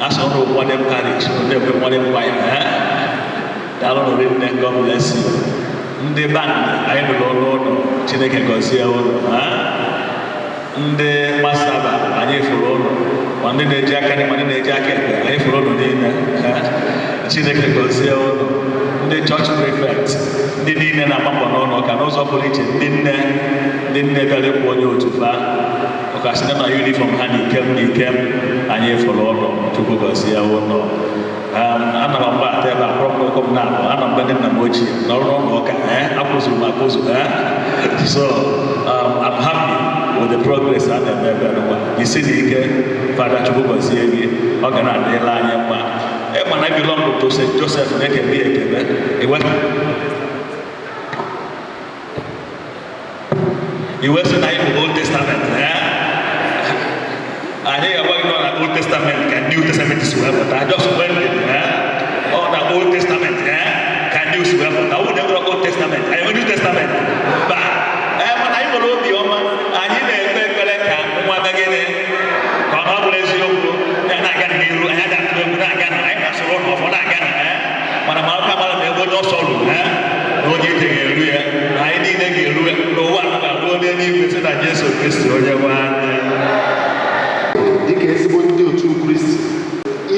Asọ ụnụ modern parish, ụnụ na-ekwe modern kwaya, eh? Daalụ nụ nne. God bless you. Ndị band anyị nụrụ ọnụ ụnụ, Chineke gọzie ụnụ, eh? Ndị masaba anyị fụrụ ụnụ, ma ndị na-eji aka nri ma ndị na-eji aka ekpe, anyị fụrụ ụnụ niile, eh? Chineke gọzie ụnụ. Ndị chọọchị prefect, ndị niile na-agba mbọ n'ụlọ ụka, n'ụzọ pụrụ iche ndị nne, ndị nne bịara ịkwụ onye otu fa, ọkasị na uniform ha na ikem na ikem, anyị fụrụ ụnụ. Chukwu gọzie ụnụ. Ana m mgbe ata ebe a kpọrọ m n'ụkwụ m na-abụ ana m ndị nna m ochie n'ọrụ n'ụlọ ụka, akwụzuru m akwụzụ, so I'm happy with the progress a na-eme ebe n'ụwa. Isi na ike, Fada, Chukwu gọzie gị. Ọ ga na-adịla anyị mma. Ịma na belong to St. Joseph na-ekele ya ekele iwe. Iwe sị na anyị bụ Old Testament, eh? Anyị ga-agwa gị nọ na Old Testament ka New Testament si wee pụta. Just when, eh? Ọ na Old Testament, eh? Ka New si wee pụta. Ọ bụ na enwere Old Testament, anyị nwere New Testament ba. Ee, mana anyị nwere obi ọma. Anyị na-ekpe ekpere ka nwa mee gịnị, ka ọ bụrụ eziokwu ya na-aga n'iru. Anyị aga-atụ egwu na-aga na anyị na-asụrụ ụlọ ọfọ na-aga na, eh? Mana ma aka mara na ebe onye ọsọ ruru, eh? Na onye ije ga-eru ya, na anyị niile ga-eru ya n'ụwa a ruo n'eluigwe site na Jesu Kristi onye nwe anyị. Dịka ezigbo ndị otu Kristi,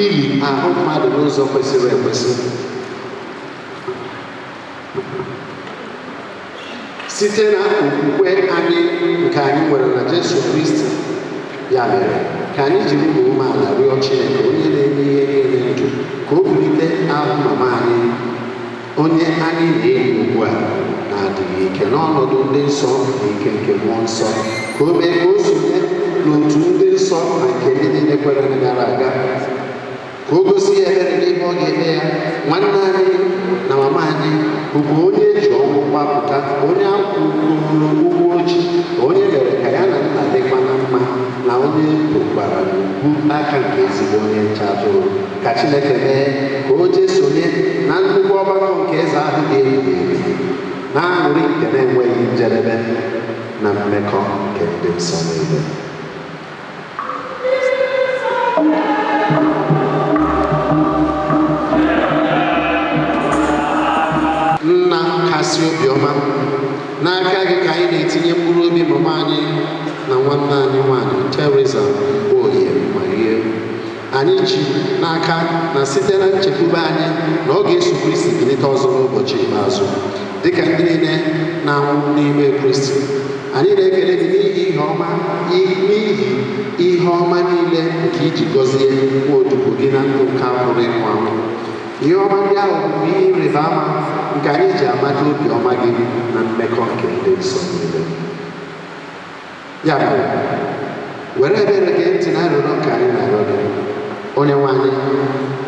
ili ahụ mmadụ n'ụzọ kwesịrị ekwesị site na okwukwe anyị nke anyị nwere na Jesu Kristi. Ya mere, ka anyị jiri obi umeala rịọ Chineke, onye na-enye ihe niile ndụ, ka o bulite ahụ mama anyị, onye anyị na-eli ugbu a na-adịghị ike, n'ọnọdụ ndị nsọ na ike nke Mmụọ Nsọ, ka o mee ka o sonye n'otu ndị nsọ na nke ndị niile kwere gara aga, ka o gosi ya ebere n'ihe ọ ga-eme ya. Nwanne anyị na mama anyị bụkwa onye eji ọnwụ gbapụta, onye akwụgoro ụgwọ oji, onye mere ka ya na nna dịkwa na mma, na onye bụkwara n'ugwu aka nke ezigbo onye nche atụrụ. Ka Chineke mee ka o jee sonye na nnukwu ọgbakọ nke eze ahụ dị ebighị ebi, na aṅụrị nke na-enweghị njedebe, na mmekọ nke ndị nsọ niile. Nna kasị obiọma, n'aka gị ka anyị na-etinye mkpụrụ obi mama anyị na nwanne anyị nwanyị Teresa Oye Marie. Anyị ji n'aka na site na nchekwube anyị na ọ ga-eso Kristi bilite ọzọ n'ụbọchị ikpeazụ, dịka ndị niile na-anwụ n'ime Kristi. Anyị na-ekele gị n'ihi ihe ọma niile nke iji gọzie nwa odibo gị na ndụ nke a pụrụ ịnwụ anwụ. Ihe ọma ndị ahụ bụ ihe ịrịba ama nke anyị ji amata obi ọma gị na mmekọ nke ndị nsọ niile. Ya mere, were ebere gee ntị na arịrịọ nke anyị na-arịọ gị, onye nwe anyị.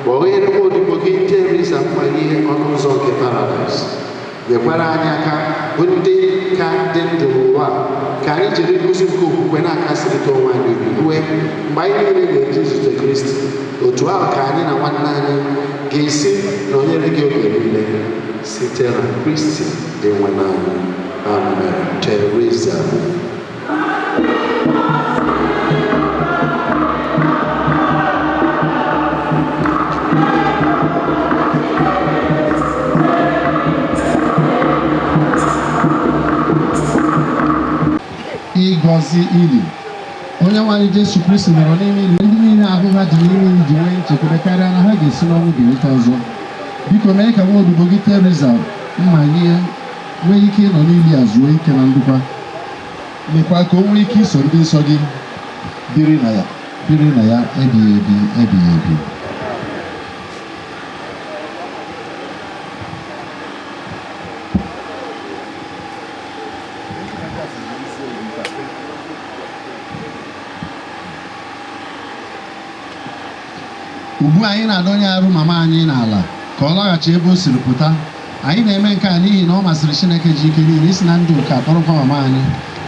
Kpọghere nwa odibo gị Teresa mkpaghe ọnụ ụzọ nke paradaịs. Nyekwara anyị aka, bụ ndị ka dị ndụ n'ụwa a, ka anyị jiri nkuzi nke okwukwe na-akasịrịta onwe anyị obi rue mgbe anyị niile ga-eji zute Kristi. Otu ahụ ka anyị na nwanne anyị ga-esi nọnyere gị oge niile, site na Kristi dị nwe anyị. Amen. Teresa. Ịgọzi ili. Onye nwe anyị Jesu Kristi nọrọ n'ime ili, ndị niile ahụ ha dị n'ime ili ji nwee nchekwube karịa na ha ga-esi n'ọnwụ bilite ọzọ. Biko mee ka nwa odibo gị Teresa Mmanye nwee ike ịnọ n'ili a zuo ike na ndokwa. Mekwa ka o nwee ike iso ndị nsọ gị biri na ya ebighị ebi ebighị ebi. Ugbu a anyị na-adọnye arụ mama anyị n'ala ka ọ laghachi ebe o siri pụta. Anyị na-eme nke a n'ihi na ọ masịrị Chineke ji ike niile isi na ndụ nke akpọrọkwa mama anyị.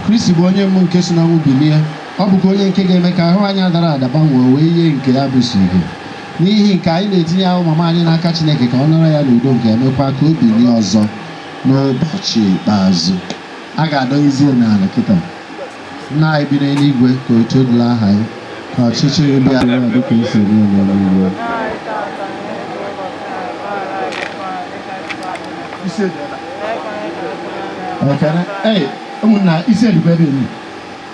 Kristi bụ onye mbụ nke si n'ọnwụ bilie. Ọ bụkwa onye nke ga-eme ka ahụ anyị dara ada gbanwee wee yie nke ya bụ si ihe. N'ihi nke anyị na-etinye ahụ mama anyị n'aka Chineke ka ọ nara ya n'udo nke emekwa ka o bilie ọzọ n'ụbọchị ikpeazụ. A ga-adọnyezie n'ala kịta. Nna anyị bi n'eluigwe, ka otuto dịrị aha gị, ka ọchịchị gị bịa n'ụwa dịka esi eme ya n'eluigwe. Isi ekene. Ei, ụmụnna, isi edikwa ebe emi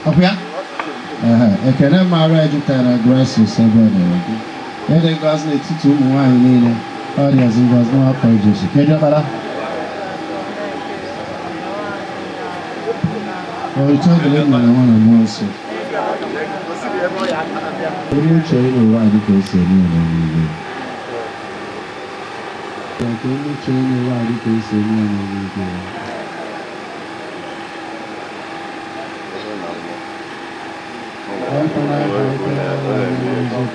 ọ bụ ya. Ehe, ekene mara jupụtara grace, ebe ọ gị ịdị ngọzi n'etiti ụmụ nwaanyị niile, ọ dịazị ngọzi n'afọ Jesu. Kedu ọkpara? Otuto dịrị Nna na Nwa na Mmụọ Nsọ. Onye uche ị n'ụwa dịka esi eme ya n'eluigwe. Ka onye uche ị n'ụwa dịka esi eme ya n'eluigwe. Ekwela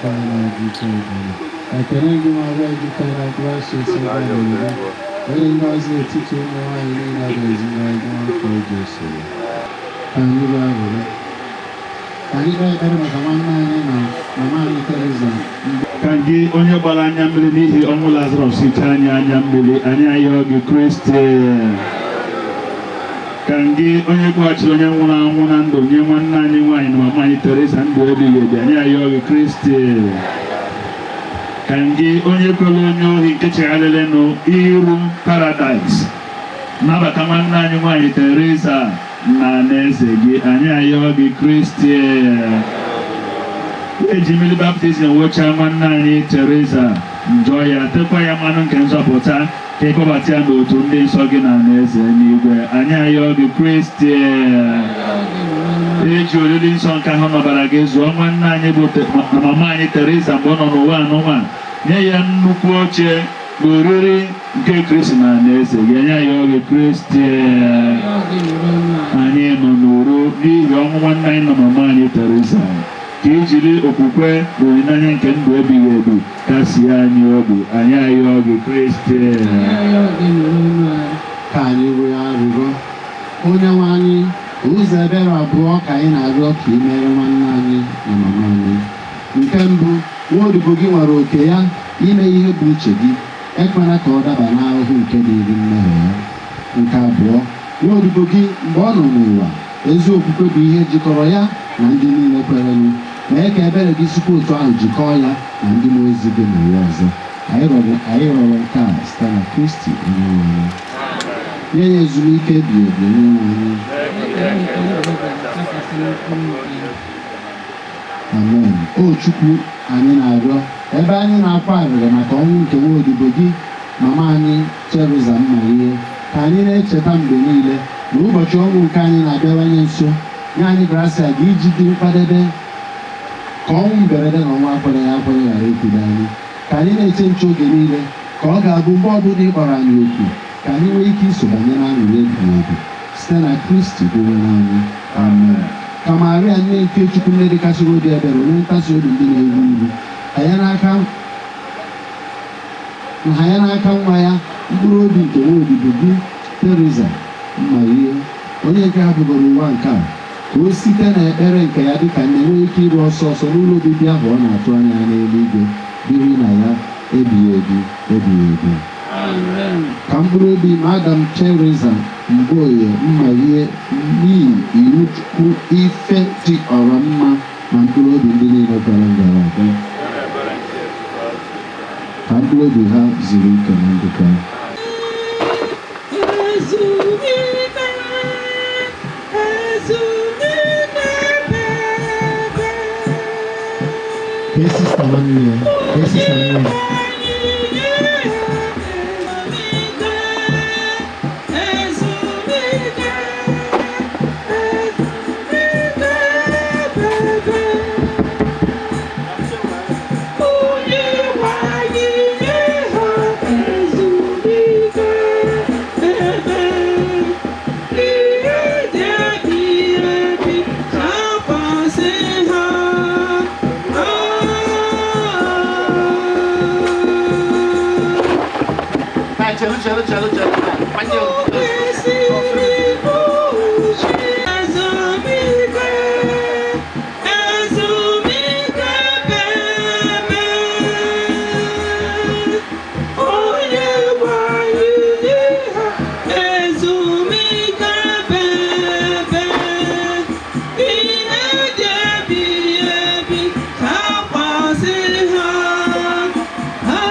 ka anyị na Ekele gị, Maria jupụtara grace, ebe ọ dị gị. Onye ngọzi n'etiti ụmụ nwaanyị niile, dị ngọzi n'afọ Jesu. Ka anyị rịọ arịrịọ. Ka anyị kpee ekpere maka nwanne anyị na mama anyị Teresa. Ka gị onye gbara anya mmiri n'ihi ọnwụ Lazarọs hichaa anyị anya mmiri, anyị ayọọ gị, Kristi. Ka gị onye kpọghachiri onye nwụrụ anwụ na ndụ nye nwanne anyị nwaanyị na mama anyị Teresa ndụ ebighị ebi, anyị ayọọ gị, Kristi. Ka gị onye kwere onye ohi nke chegharịrịnụ iru paradaịs nabata nwanne anyị nwaanyị Teresa na alaeze gị, anyị ayọọ gị, Kristi. Eji mmiri baptizim wụchaa nwanne anyị Teresa njọ ya, tekwa ya mmanụ nke nzọpụta, ka ịkpọbata ya n'otu ndị nsọ gị na alaeze n'igwe, anyị ayọọ gị, Kristi. Eji oriri nsọ nke ahụ n'ọbara gị zụọ nwanne anyị bụ na mama anyị Teresa mgbe ọ nọ n'ụwa anụnwa, nye ya nnukwu oche na oriri nke Kristi na alaeze gị, anyị ayọọ gị, Kristi. Anyị nọ n'uru n'ihi ọnwụ nwanne anyị na mama anyị Teresa, ka i jiri okwukwe na olileanya nke ndụ ebighị ebi kasie anyị obi, anyị ayọọ gị, Kristi. Ka anyị rịọ arịrịọ. Onye nwe anyị, ụzọ ebere abụọ ka anyị na-arịọ ka ị mere nwanne anyị na mama anyị. Nke mbụ, nwa odibo gị nwere oke ya ime ihe bụ uche gị, ekwela ka ọ daba n'ahụhụ nke dịrị mmehie ya. Nke abụọ, nwa odibo gị mgbe ọ nọ n'ụwa, ezi okwukwe bụ ihe jikọrọ ya na ndị niile kwerenụ, mee ka ebere gị sikwa otu ahụ jikọọ ya na ndị mmụọ ozi gị n'ụwa ọzọ. Anyị rịọrọ nke a site na Kristi onye nwe anyị. Nye ya ezumike ebighị ebi, onye nwe anyị. Amen. O Chukwu, anyị na-arịọ, ebe anyị na-akwa arịrị maka ọnwụ nke nwa odibo gị, mama anyị Teresa Mmaihe, ka anyị na-echeta mgbe niile na ụbọchị ọnwụ nke anyị na-abịawanye nso. Nye anyị grasia gị iji dị nkwadebe ka ọnwụ mberede na ọnwa akwereghị akwere ghara ikwudo anyị, ka anyị na-eche nche oge niile, ka ọ ga-abụ mgbe ọbụla ị kpọrọ anyị oku, ka anyị nwee ike iso banye n'aṅụrị ebighị ebi, site na Kristi bụ onye anyị. Amen. Ka Maria, nne nke Chukwu, nne dịkasịrị obi ebere, onye nkasi obi ndị na-eru uru, ha ya n'aka nwa ya, mkpụrụ obi nke nwa odibo gị Teresa Mmaihe, onye nke hapụgoro ụwa nke a, ka o site n'ekpere nke ya dịka nne nwee ike iru ọsọ ọsọ n'ụlọ obibi ahụ ọ na-atụ anya ya n'eluigwe, biri na ya ebighị ebi ebighị ebi. Ka mkpụrụ obi Madam Teresa Mgboye Mmaihe, n'ihi iwu Chukwu ife dị ọrọ mma na mkpụrụ obi ndị niile kwere gara aga, ka mkpụrụ obi ha zuru ike na ndokwa. Ezumike, ezumike bebe. Kee sista nwanne ya, kee sista nne ya. Ezumike, ezumike bebe. Onye nwe anyị nye ha ezumike ebe ihe dị ebighị ebi dakwasị ha. Chelu, chelu, chelu, chelu. Kwanye. O kwesịrị uche ezumike, ezumike bebe. Onye nwe anyị nye ha ezumike bebe. Ihe dị ebighị ebi dakwasị ha. Ha.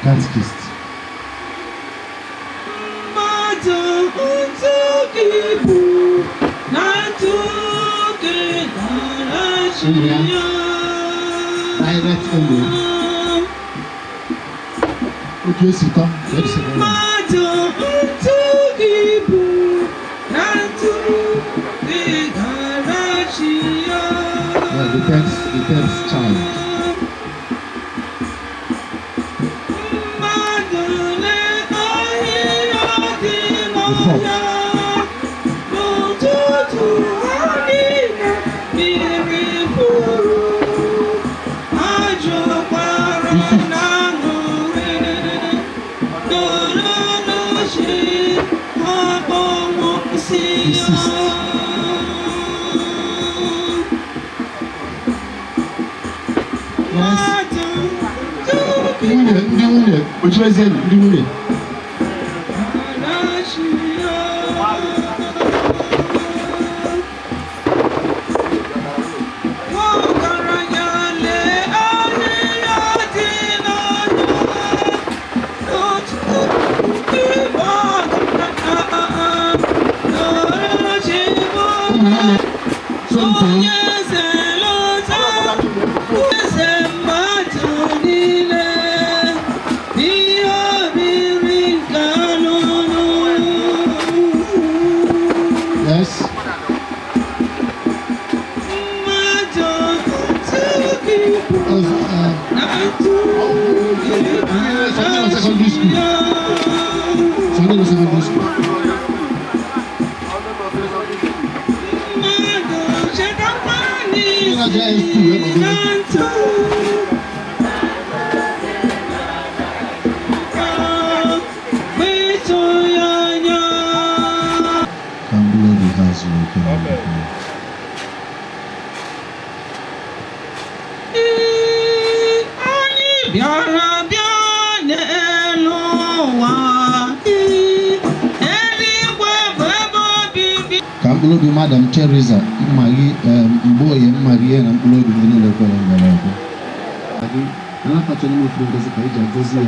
Catechist. Mmadụ ntụ gị bụ na ntụ gị gara-chi Ụmụ ya. ya. Direct ụmụ ya. Otu esi tọ ka esi tọ ya. Mmadụ ntụ gị bụ na ntụ gị gara-chi ya. Yeah, the third child. Mmadụ lee ahịhịa dị The fourth. n'ọhịa. N'ụtụtụ ha niile mmiri furu, ha jukwara The fifth. n'aṅụrị. N'uhuruchi Nwunye, ndị nwunye, kpochibezie ndị nwunye. Yes. Sunday secondary school. Sunday secondary school. Ndị na-aja S2 ebe. Ka mkpụrụ obi ha zuru oke na ndokwa. Anyị bịara bịa n'elu ụwa, eluigwe bụ ebe obibi. Ka mkpụrụ obi Madam Teresa Mmaghi, Mgboye Mmaghi, na mkpụrụ obi ndị niile kwere gara aga. Gị anakọta n'ime ofere ngozi ka iji agọzi ya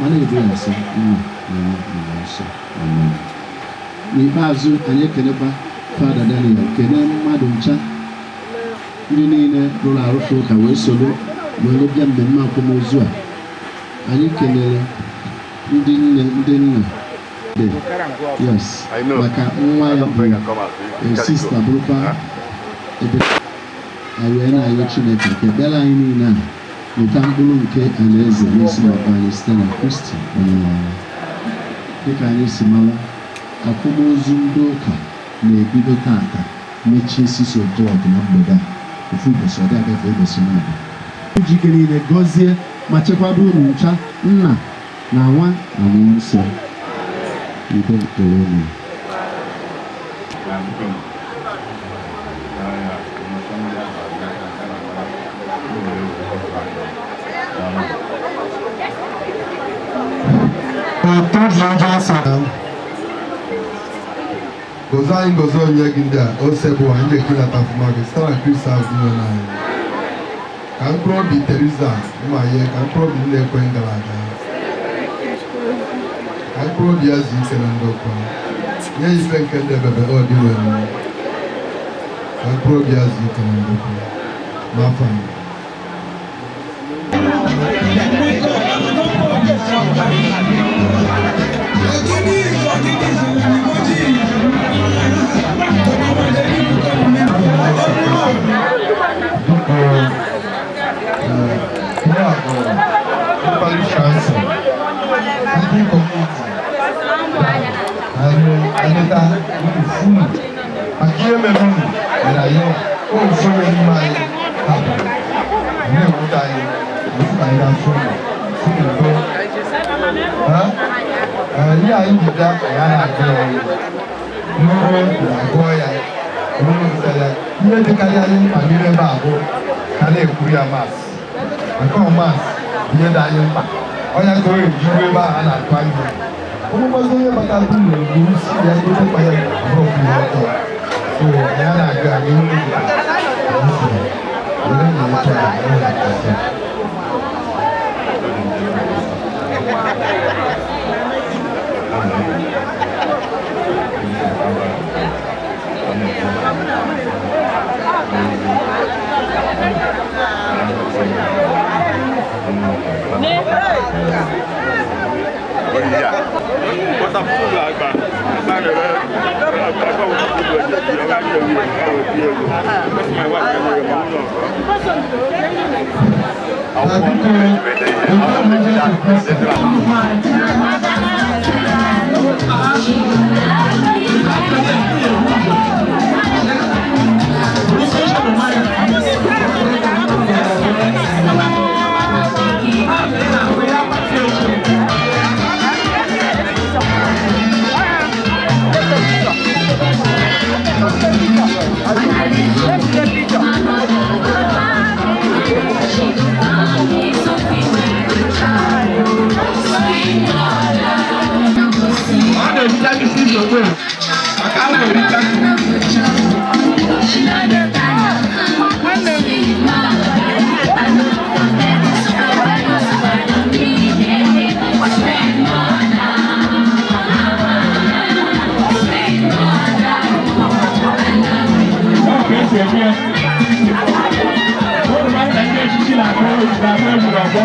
ma na-edu ya nsọ, Nna na Nwa na Mmụọ Nsọ. Amen. N'ikpeazụ, anyị ekelekwa Fada Daniel, kelee mmadụ ncha, ndị niile rụrụ arụfụ ụka wee soro wee bịa mmemme akwamozu a. Anyị kelere ndị nne, ndị nna dị, yes, maka nwa ya bụ sista, bụrụkwa ebe anyị wee na-ayọ Chineke nke ekpere anyị niile a mịta mkpụrụ nke alaeze n'isi maka anyị site na Kristi onye nwe anyị. Dịka anyị si mara, akwamozu ndị ụka na-ebido tata mechie 6 o'clock na mgbede a. Ofu ụbọchị, ọ dị agafe ụbọchị na-abịa. Ji ike niile gọzie ma chekwaba unu ncha, Nna na Nwa na Mmụọ Nsọ. Udo dịrị unu. Na biko, ya nnọkọ ndị ahụ abịa ka na mara o were were ọrụ anyị. Daalụ. Ụtọ dị Jesu. Gọzie anyị, gọzie onyinye gị ndị a, ose bụ anyị na-ekwulata afụma gị site na Kristi ahụ dị n'anyị. Ka mkpụrụ obi Teresa Mmanye, ka mkpụrụ obi nna ekwe gara aga, ka mkpụrụ obi ya zuo ike na ndokwa, nye ya ife nke ndị ebebe ọ dị nwere. Ka mkpụrụ obi ya zuo ike na ndokwa n'afọ a. Biko, ihe a bụ parish council, ndị community anyị eleta unu funu maka ihe mere unu mere anyị ofu onye n'ime anyị hapụrụ na-ewute anyị ofu ka anyị ga-afụ unu si n'udo. Ihe anyị ji bịa, anyị na-agụ ya n'ugbo na-agụọ ya ya. Ihe dịkarị anyị mkpa n'ime ebe a bụ ka na-ekwuru ya Mass, maka ọ Mass ihe dị anyị mkpa. Ọnya ka o ji ruo ebe ahụ a na-atụ anya ụmụmọzọ onye batara ụlọ gburu si ya gote mmanya bụrụ ihe ọjọọ. So anyị na-agụ anyị unu were na-eche anyị na-akasị. Let's get picture. Na-agba egwu n'ọgbọ.